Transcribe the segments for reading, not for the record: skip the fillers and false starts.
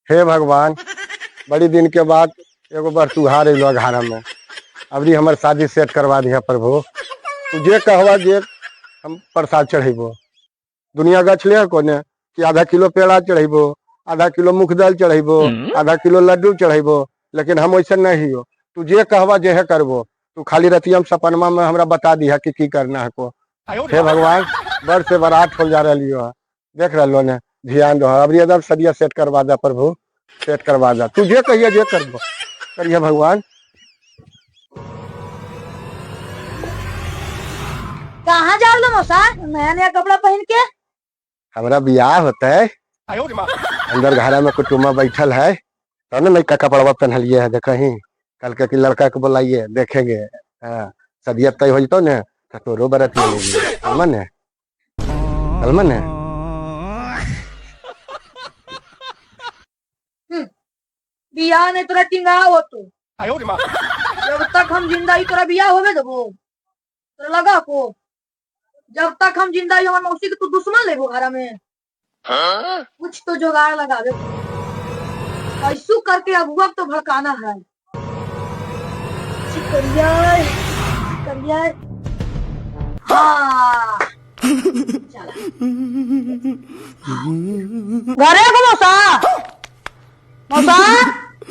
हे भगवान, बड़ी दिन के बाद एगो बरतुहार अलो घर में, अबरी हमर शादी सेट करवा दिया प्रभु। तू जे कहवा जे हम प्रसाद चढ़ेबो। दुनिया गछ ले कोने कि आधा किलो पेड़ा चढ़ेबो, आधा किलो मुख दाल चढ़ेबो, आधा किलो लड्डू चढ़ेबो, लेकिन हम वैसे नहीं हो। तू जे कहवा जे है करबो, तू खाली रतिया में सपनमा में हमरा बता दिया कि की करना है को। हे भगवान, बड़ से बरात होल जा रही हो, देख रहा ने, ध्यान दो अबरी एकदम सदिया सेट करवा दे प्रभु, सेट करवा दे। तू जे कहिए जे करबो करिए भगवान। कहाँ जा रहे मौसा नया नया कपड़ा पहन के? हमरा बियाह होता है, अंदर घर में कुटुम्बा बैठल है तब ना नयका कपड़वा पहनलिए है। देखही कल के कि लड़का के बुलाइए देखेंगे। हाँ, सदिया तय हो जतो ने तो तोरो बरत मिलेगी। कलमन है, कलमन है। बियाह नहीं तोरा टिंगा हो तो जब तक हम जिंदा ही तोरा बियाह होवे देबो तोरा लगा को। जब तक हम जिंदा ही हमर मौसी के तू दुश्मन लेबो घर में। कुछ तो जुगाड़ लगावे, ऐसू करके अगुआ को तो भड़काना है। करिया करिया, हाँ घरे को मौसा, मौसा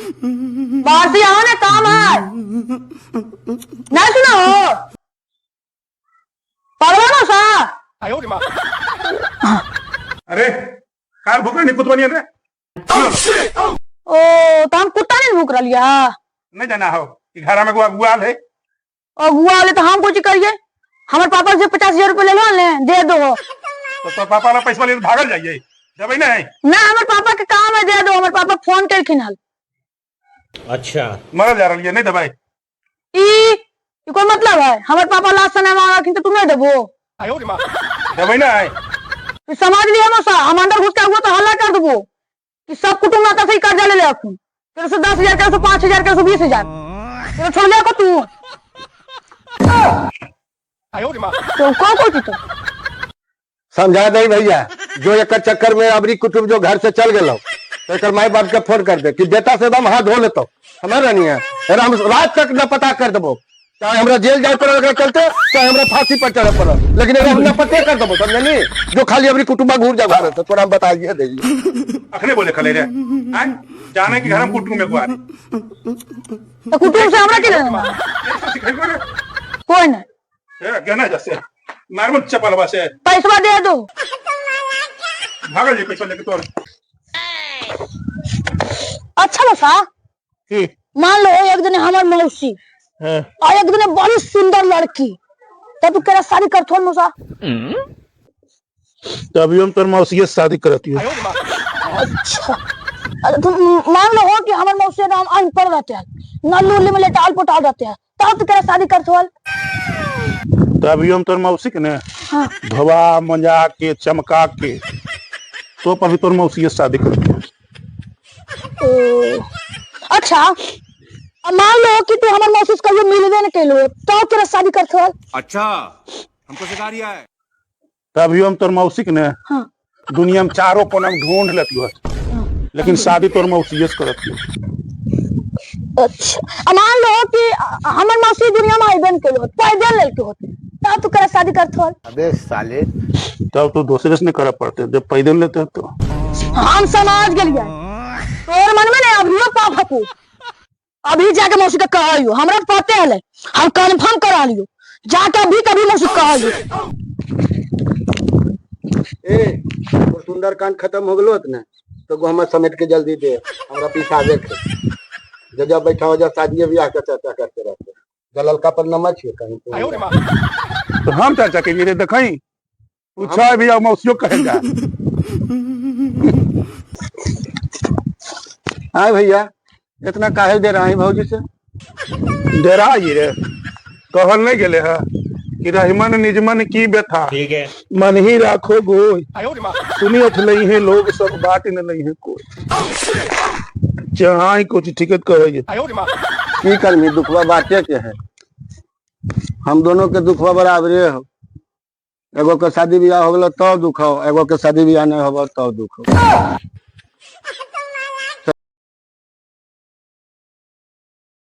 बाहर से आओ ना, काम है। नहीं सुना हो पढ़ो मौसा। अरे कार भूख नहीं कुतवानी रे। ओ तो हम कुत्ता नहीं भूख रहा। नहीं जाना हो कि घर में गुआ गुआल है। अगुआ वाले तो हम कुछ करिए, हमारे पापा से 50,000 रुपये ले लो ने दे दो। तो पापा वाला पैसा ले भागल जाइए जब नहीं ना हमारे पापा के काम है, दे दो। हमारे पापा फोन करखिन हल। अच्छा मरल जा रही है नहीं दबाई। ई ई कोई मतलब है? हमारे पापा लास्ट समय मांगा तो तू नहीं देबो। दबाई ना है तू समझ लिया मौसा, हम अंदर घुस के हुआ तो हल्ला कर देबो कि सब कुटुंब आता से ही कर्जा ले ले अखुन। तेरे से 10,000 के से 5,000 के से 20,000 तेरे छोड़ लिया को तू। तो कौन कोई तो समझा दे भैया, जो एक चक्कर में अबरी कुटुंब जो घर से चल गए तो एक माई बाप के फोन कर दे कि बेटा से एकदम हाथ धो लेतो। हमारा नहीं है, अरे हम रात तक न पता कर देबो, चाहे हमरा जेल जाए पड़े एकरा चलते, चाहे हमरा फांसी पर चढ़े पड़े, लेकिन एकरा हम न पते कर देबो, समझे नी? जो खाली अबरी कुटुंबा घूर जा घर तो तोरा हम बताइए दे। अखने बोले खले रे आय जाने कि घर में कुटुंब में गुआ तो कुटुंब से हमरा की लेना? कोई नहीं ए गना जैसे मारमन चपलवा से पैसा दे दो। भागल जे पैसा लेके तोर। अच्छा मौसा, की मान लो एक दिन हमार मौसी हां और एक दिन बड़ी सुंदर लड़की, तब तू केरा शादी करथो मौसा? तभी हम तोर मौसी से शादी करती हो। अच्छा अरे तुम मान लो हो कि हमार मौसी नाम अनपढ़ रहते हैं, नल्लू उल्ली में लेटाल पोटाल रहते हैं, तब तू केरा शादी करथो? तभी हम तोर मौसी के ने हाँ। धोवा मंजा के चमका के तो पर भी तोर मौसी से शादी करती हो। ओ, अच्छा अब मान लो कि तू हमार मौसी से कहियो मिलबे न केलो तो केरा शादी करथो? अच्छा हमको सिखा रिया है। तभी हम तोर मौसी के ने हाँ। दुनिया में चारों कोना में ढूंढ लेती हो, लेकिन शादी तोर मौसी से करती हो। अच्छा अब मान लो कि हमार मौसी दुनिया में आइबे न केलो, पैदल लेके होते, तब तू केरा शादी करथो? अबे साले तब तो दूसरे से नहीं करे पड़ते, जब पैदल लेते हैं तो। हम समाज गेलिए तोर मन में नहीं अभियो पाप हकू। अभी जाके मौसी के कहलियो, हमरा पते हले, हम कंफर्म करा लियो जाके अभी कभी मौसी कहलियो। ए तोर सुंदर कांड खत्म हो गेलो ने तो गो हमर समेट के जल्दी दे, हमरा पीछा देख जब जब बैठा हो जा शादी ब्याह के चर्चा करते रहते, जललका पर नमक छियै कहीं तो। तो हम चर्चा के लिए देखई पूछा भी और मौसियों कहेगा। हाँ भैया इतना काहे दे रहा है भौजी से? डरा ही रे कहल नहीं गेले है कि रहीमन निजमन की व्यथा ठीक है मन ही राखो गोई, सुनी अठ लई है लोग सब बात न लई है कोई, चाहे कुछ ठीक कहे। की करमी दुखवा बाटे के है, हम दोनों के दुखवा बराबरे हो। एगो के शादी ब्याह हो गलो तब दुख हो, एगो के शादी ब्याह नहीं होबो तब दुख हो।